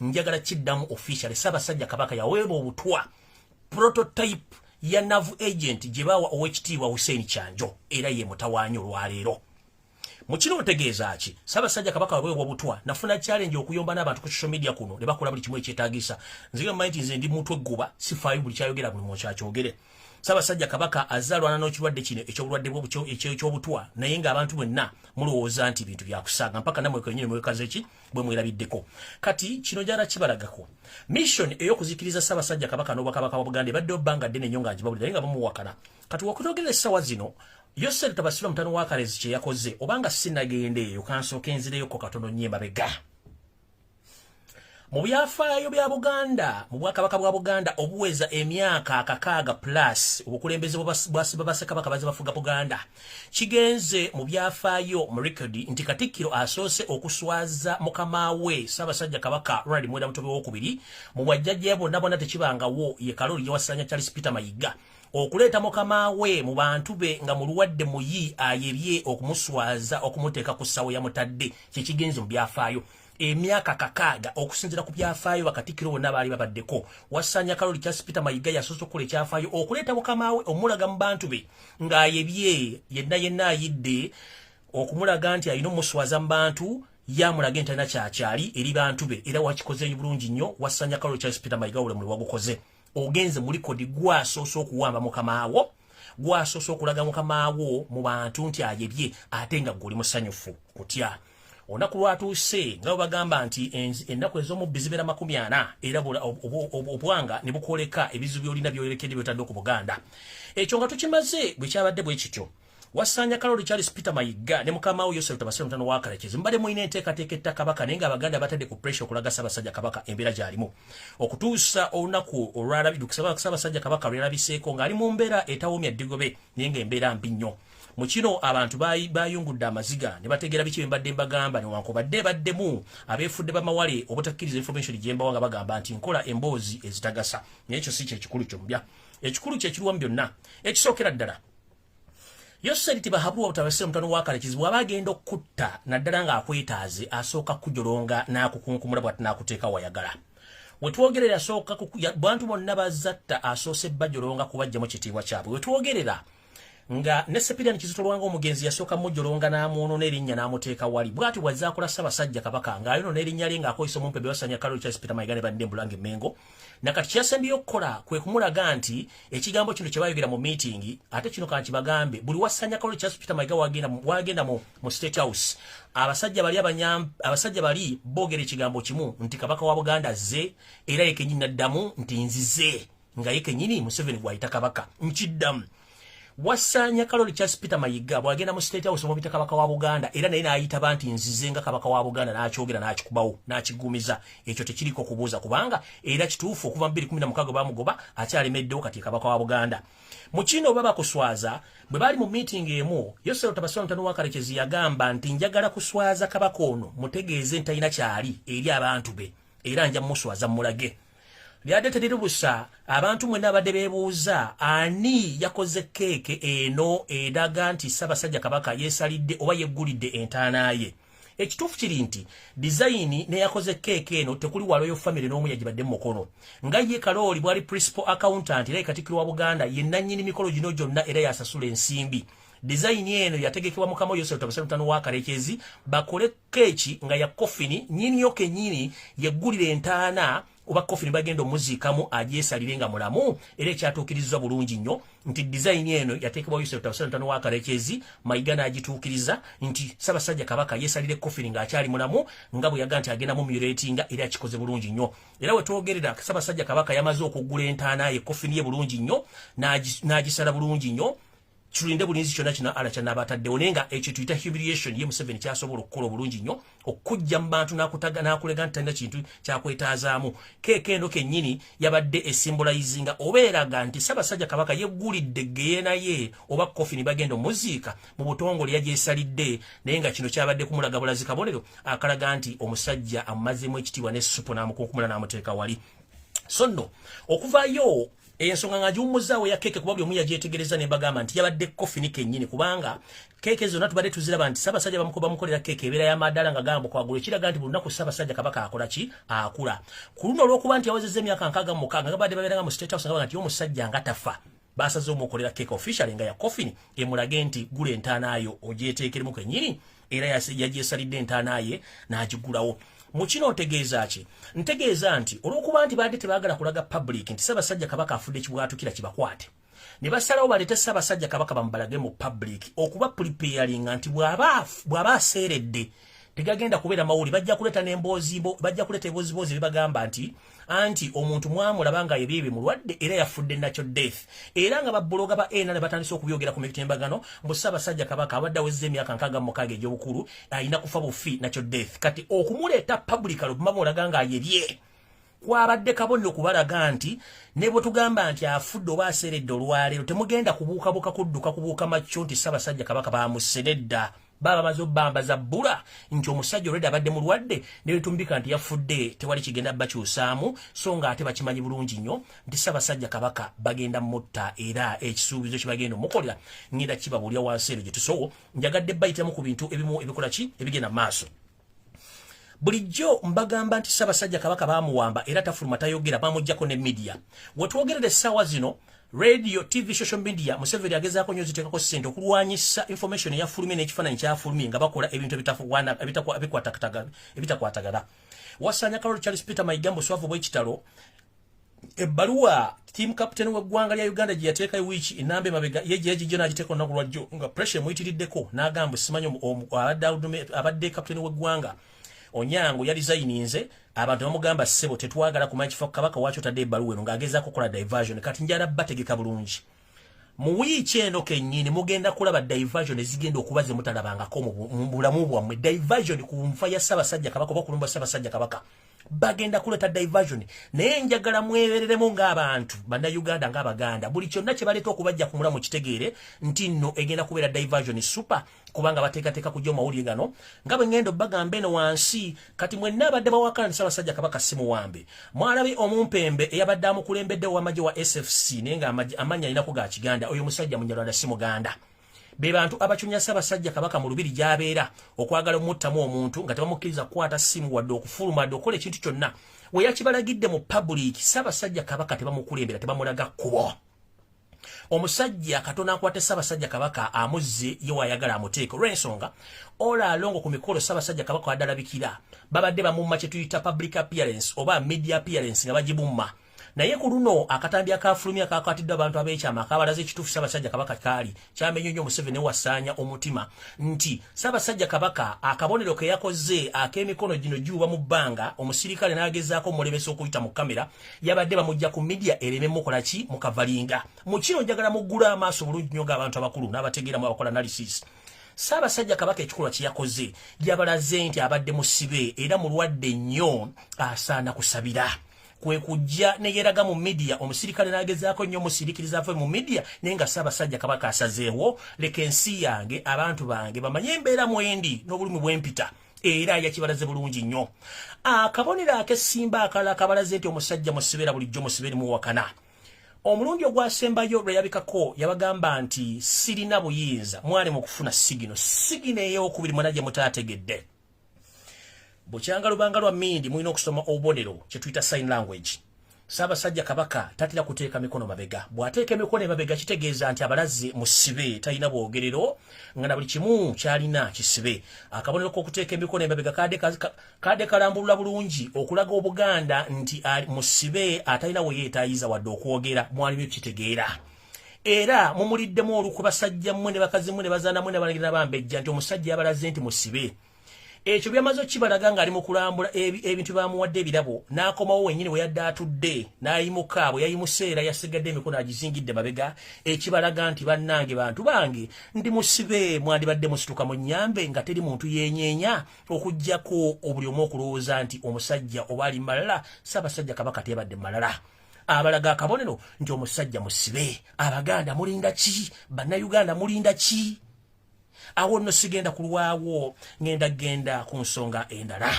Njagala kiddamu officially, Ssaabasajja Kabaka yaweebwa obutwa, prototype ya nerve agent gye bawa Owekitiibwa Hussein Kyanjo, era ye mutawaanya olwaleero. Mu kino ntegeeza ki? Ssaabasajja Kabaka waweebwa obutwa, nafuna challenge okuyomba n'abantu ku social media kuno ne bakola buli kimu ekyetaagisa. Nze mmanyi nti nze ndi muntu egguba, sifaayo buli kyayogera, buli muntu kyakyogere. Ssaabasajja Kabaka azze alwana n'ekirwadde kino ekyobulwadde ekyobutwa, naye ng'abantu bwenna mulowooza nti bintu byakusaaga, mpaka nammwe kenyini mwekaze ki bwe mwerabiddeko. Kati kino njala kibalagako mission ey'okuzikiriza Ssaabasajja Kabaka n'Obwakabaka bwa Buganda ebaddeyo bbanga ddene nnyo nga ngibawulira, naye nga bamuwakana. Kati wakutogera essaawa zino, Yoseri Tabasirwa mutano wa Kalezi kye yakoze, obanga sinnagenda eyo, kansooka enzireyoko katono nnyo emabega mu byafaayo bya Buganda, mu Bwakabaka bwa Buganda obuweza emyaka 60 plus obukulembeze bwa bassekabaka baze bafuga Buganda. Kigenze mu byafaayo, mu record, nti Katikkiro asoose okuswaza mukama we Ssaabasajja Kabaka Ronald Muwenda Mutebi Owokubiri mu bwajjajja bonna bonna tekibangawo, ye Kaloli Yewasanya Charles Peter Mayiga, okuleeta mukama we mu bantu be nga mulwadde muyi, ayebye, okumuswaza, okumuteeka ku ssawo yamutadde. Kyekigenze mu byafaayo emyaka 60. Okusinziira ku byafaayo, bakatikkiro bonna baali babaddeko, Wasanya Kaloli Charles Peter Mayiga yasoose okukola ekyafaayo okuleeta mukama we, omulaga mu bantu be ng'ayebye yenna yenna, ayidde, okumulaga nti alina omuswaza mu bantu, yamulaga nti alina kyakyali eri bantu be, era wakikoze bulungi nnyo. Wasanya Kaloli Charles Peter Mayiga, wule muli wagukoze, ogenze mu record, gwasoose okuwamba mukamaawo, gwasoose okulaga mukamaawo mu bantu nti ayebye, ate nga gwe oli musanyufu kutya. Olunaku lwatuuse nga bwe bagamba nti ennaku ez'omubbi zibeera 40, era obwanga ne bukwoleka ebizibu by'olina byoyolekedde byotadde ku Buganda. Ekyo nga tukimaze, bwe kyabadde bwe kityo, Wasanya Kaloli Charles Peter Mayiga ne mukama we Yosef Tabasirwa mutano wa Kalekezi mbadde mulina enteekateeka etta Kabaka, naye ng'Abaganda batadde ku pressure okulaga Ssaabasajja Kabaka embeera gy'alimu, okutuusa olunaku olwalabidde Ssaabasajja Kabaka lwerabiseeko ng'ali mu mbeera etawomya ddigobe, naye ng'embeera mbi nnyo. Mu kino abantu bayungudde amaziga ne bategeera biki bye mbadde mbagamba, newankubadde baddemu abeefudde bamawale obutakkiriza information gye mbawa, nga bagamba nti nkola emboozi ezitagasa. Naye ekyo si kyekikulu kyombya, ekikulu kyekiriwa mu byonna, ekisookera ddala, Yoseri Tibahabulwa Butabasire mutano wa Kalekezi bw'aba agenda okutta, naddala ng'akwetaaze, asooka kujolonga n'akukunkumula bw'ati n'akuteeka wayagala. Wetwogerera asooka bantu bonna bazatta, asoose bajolonga kubajjamu kitiibwa kyabwe. Wetwogerera nga ne Sepiriani Kizito Lwanga omugenzi yasooka mujolonga n'amwonoona erinnya n'amuteeka wali. Bw'ati bw'azze akola Ssaabasajja Kabaka ng'ayonoona erinnya lye ng'akozesa omumpe Bewasanya Kaloli Charles Peter Mayiga ne banne Mbulanga Emmengo. Nakati kyasembyeyo okukola kwe kumulaga nti ekigambo kino kye baayogera mu meeting, ate kino kankibagambe, buli Wasanya Kaloli Charles Peter Mayiga wagenda mu State House, abasajja bali abasajja bali boogera ekigambo kimu nti Kabaka wa Buganda azze, era ye kennyini naddamu nti nzize, nga ye kennyini Museveni gw'ayita Kabaka. Nkiddamu, Wasanya Kaloli Charles Peter Mayiga bw'agenda mu State House omubita Kabaka wa Buganda, era naye n'ayitaba nti nzize nga Kabaka wa Buganda, n'akyogera, n'akikubawo, n'akigumiza. Ekyo tekiriko kubuuza, kubanga era kituufu, okuva mu 2016 bamugoba, akyalemeddewo, kati Kabaka wa Buganda. Mu kino baba kuswaza, bwe baali mu meeting emu, Yosero Tabasirwa mutano wa Kalekezi yagamba nti njagala kuswaza Kabaka ono, mutegeeze nti talina kyali eri abantu be, era nja muswaza mulage. Lyadde teriri busa. Abantu mwenna abadde beebuuza ani yakoze keeke eno eraga nti Ssaabasajja Kabaka yeesalidde oba yeggulidde entaana ye, ekituufu kiri nti design neyakoze keeke eno tekuli wa royal family n'omu yagibadde mu mukono, nga ye Kalooli bwali principal accountant era ye Katikkiro wa Buganda, ye nannyini mikolo gino gyonna, era yasasula ensimbi. Design eno yategekebwa mukama Yosef Tabasirwa mutano wa Kalekezi, bakole keeki nga ya coffin, nyiniyo kennyini yeggulira entaana oba coffin bagenda omuziikamu, agyesalire nga mulamu, era ekyatuukirizibwa bulungi nnyo nti design eno yateekebwa Yosef Tabasirwa mutano wa Kalekezi, Mayiga n'agituukiriza nti Ssaabasajja Kabaka yeesalira coffin ng'akyali mulamu, nga bwe yaga nti agenda mu muratinga, era akikoze bulungi nnyo. Era we twogerera, Ssaabasajja Kabaka yamaze okuggula entaana ye, coffin ye, bulungi nnyo, n'agisala bulungi nnyo. Tulinde bulinzi kyonna kino ala kyanabataddewo, naye nga ekyo tuyita humiliation ye Museveni kyasobola okukola obulungi nnyo, okujja mu bantu n'akutaga n'akulega nti talina kintu kyakwetaazaamu. Keeka eno kennyini yabadde esymbolizinga oba eraga nti Ssaabasajja Kabaka yeggulidde geyeena ye oba coffin bagenda omuziika mu butongole, yagyesalidde, naye nga kino kyabadde kumulaga bulazi kabonero akalaga nti omusajja amumazeemu ekitiibwa ne supu n'amukunkumula n'amuteeka wali. So nno okuvaayo Ensonga nga giwummuzaawo ya keeke, kuba buli omu yagyetegereza, ne mbagamba nti yabadde coffin kennyini, kubanga keeke zonna tubadde tuziraba nti Ssaabasajja bamukolera keeke ebeera y'amadaala nga gamba kwagula, ekiraga nti buli lunaku Ssaabasajja Kabaka akola ki? Akula. Ku luno olw'okuba nti yawezezza emyaka 66, nga babadde babeeranga mu State House nga nti omusajja nga tafa, basaze omukolera keeke officially nga ya coffin, emulage nti gula entaana yo ogyeteekeremu kennyini. Era yagyesalidde entaana ye n'agigulawo. Mu kino ntegeeza ki? Ntegeeza nti olw'okuba nti baadde tebaagala kulaga public nti Ssaabasajja Kabaka afudde ekibwatukira kibakwate, ne basalawo baleete Ssaabasajja Kabaka bamubalage mu public okuba preparinga nti bw'aba aseeredde tegagenda kubeera mawuli. Bajja kuleeta n'emboozi, bajja kuleeta ebooziboozi bibagamba nti anti omuntu mwamulaba nga yebyebye mulwadde era yafudde natural death. Era nga babuloga ba NRM batandise okubyogera ku mitimbagano mbu Ssaabasajja Kabaka abadde awezezza emyaka 66 egy'obukulu, alina kufa bufi natural death. Kati okumuleeta public alobuma nga ayebye kwabadde kabonero okubalaga nti ne bwe tugamba nti afudde oba aseeredde olwaleero, temugenda kubuukabuuka kudduka kubuuka makyo nti Ssaabasajja Kabaka bamusse. Nedda, baba bamaze obbambaza bbula nti omusajja olwedde abadde mulwadde, ne betumbika nti yafudde, tewali kigenda bakyusaamu. So nga ate bakimanyi bulungi nnyo nti Ssaabasajja Kabaka bagenda mutta, era ekisuubizo kye bagenda omukolera ngenda kibabuulira wansi ero gye tusowo. Njagadde bayitemu ku bintu ebimu ebikola ki, ebigenda mu maaso. Bulijjo mbagamba nti Ssaabasajja Kabaka bamuwamba era tafuluma, tayogera, bamugjako ne media. Wetwogerera essaawa zino, radio, TV, social media, Museveni agezaako nnyo ziteekako ssente okulwanyisa information eyafulumye n'ekifaananyi kyafulumye, nga bakola ebintu ebitakwatagana. Wasanya Karol Charles Peter Mayiga buswavu bw'ekitalo. Ebbaluwa team captain w'eggwanga lya Uganda gye yateekayo wiiki enamba emabega, ye gye yagijjo n'agiteeka olunaku lwajjo nga pressure emuyitiriddeko, n'agamba simanyi abadde captain w'eggwanga Onyango yalizayininze. Abantu bamugamba, "Ssebo, tetwagala kumanya kifo Kabaka wakyo tadde ebbaluwa eno," ng'agezaako kukola diversion. Kati njala bategeka bulungi, mu wiiki eno kennyini mugenda kulaba diversion ezigenda okuba ze mutalabangako mu bulamu bwammwe. Diversion ku nfa ya Ssaabasajja Kabaka oba kulumba Ssaabasajja Kabaka, bagenda kuleeta diversion. Naye njagala mwebereremu ng'abantu Bannayuganda, ng'Abaganda, buli kyonna kye baleeta okubajja ku mulamu kitegeere nti nno egenda kubeera diversion super, kubanga bateekateeka kujja mawulire gano nga bwe ŋŋenda obbagamba eno wansi. Kati mwenna abadde bawakana nti Ssaabasajja Kabaka si muwambe, mwalabe omumpembe eyabadde amukulembedde ow'amagye wa SFC, naye nga amannya alinako ga Kiganda. Oyo musajja Munyarwanda, si Muganda. Be bantu abacunya Ssaabasajja Kabaka mu lubiri gy'abeera okwagala omuttamu omuntu, nga tebamukkiriza kukwata ssimu wadde okufuluma wadde okukola ekintu kyonna. We yakibalagidde mu public, Ssaabasajja Kabaka tebamukulembera, tebamulaga kkubo. Omusajja Katonda akwate Ssaabasajja Kabaka amuzze ye waayagala amuteeke, olw'ensonga olaalongo ku mikolo Ssaabasajja Kabaka wadalabikira babadde bamumma kye tuyita public appearance oba media appearance, nga bagibumma. Naye ku luno akatambi akafulumya kakwatiddwa abantu ab'ekyama akabalaza ekituufu Ssaabasajja Kabaka kaali kyamenye nnyo Museveni wasaanya omutima nti Ssaabasajja Kabaka akabonero ke yakoze ak'emikono gino giwuba mu bbanga, omusirikale n'agezaako omulemesa okuyita mu kamera, yabadde bamujja ku media ereme mukola ki, mukavalinga. Mu kino njagala muggula amaaso bulungi nnyo ng'abantu abakulu n'abategeeramu abakola analysis. Ssaabasajja Kabaka ekikolwa kye yakoze yabalaze nti abadde musibe era mulwadde nnyo, asaana kusabira. Kwe kujja neyeraga mu media, omusirikale n'agezaako nnyo omusirikiriza ave mu media, naye nga Ssaabasajja Kabaka asazeewo, leka ensi yange, abantu bange bamanye embeera mwendi n'obulumi bwempita. Era yakibalaze bulungi nnyo. Akabonero ak'essimba akalala kabalaze nti omusajja musibeera bulijjo musibeeri muwakana. Omulundi ogwasembayo lwe yabikako yabagamba nti sirina buyinza, mwali mu kufuna signal. Signal ey'okubiri mwena gye mutaategedde, bukyanga lubanga lwa mindi mulina okusoma obubonero kye tuyita sign language. Ssaabasajja Kabaka tatera kuteeka mikono mabega. Bw'ateeka emikono emabega kitegeeza nti abalaze musibe, talina bwogerero, nga na buli kimu kyalina kisibe. Akabonero k'okuteeka emikono emabega kadde kalambulula bulungi okulaga Obuganda nti musibe atalina we yeetaayiza wadde okwogera. Mwalimu kitegeera era mumuliddemu olukwe, basajja mmwe ne bakazi mmwe ne bazaana mmwe ne balangira bambejja nti omusajja yabalaze nti musibe. Ekyo byamaze okibalaga ng'ali mu kulambula ebintu bamuwadde ebirabo, n'akomawo wennyini we yadde atudde n'ayimuka. Bwe yayimuse era yasigadde emikono agizingidde mabega, ekibalaga nti bannange, bantu bange, ndi musibe, mwandibadde musituka mu nnyambe, nga teri muntu yenyeenya okuggyako obuli omu okulowooza nti omusajja oba ali malala. Ssaabasajja Kabaka teyabadde malala, abalaga akabonero nti omusajja musibe. Abaganda mulinda ki? Bannayuganda mulinda ki? Awo nno sigenda kulwawo, ngenda genda ku nsonga endala.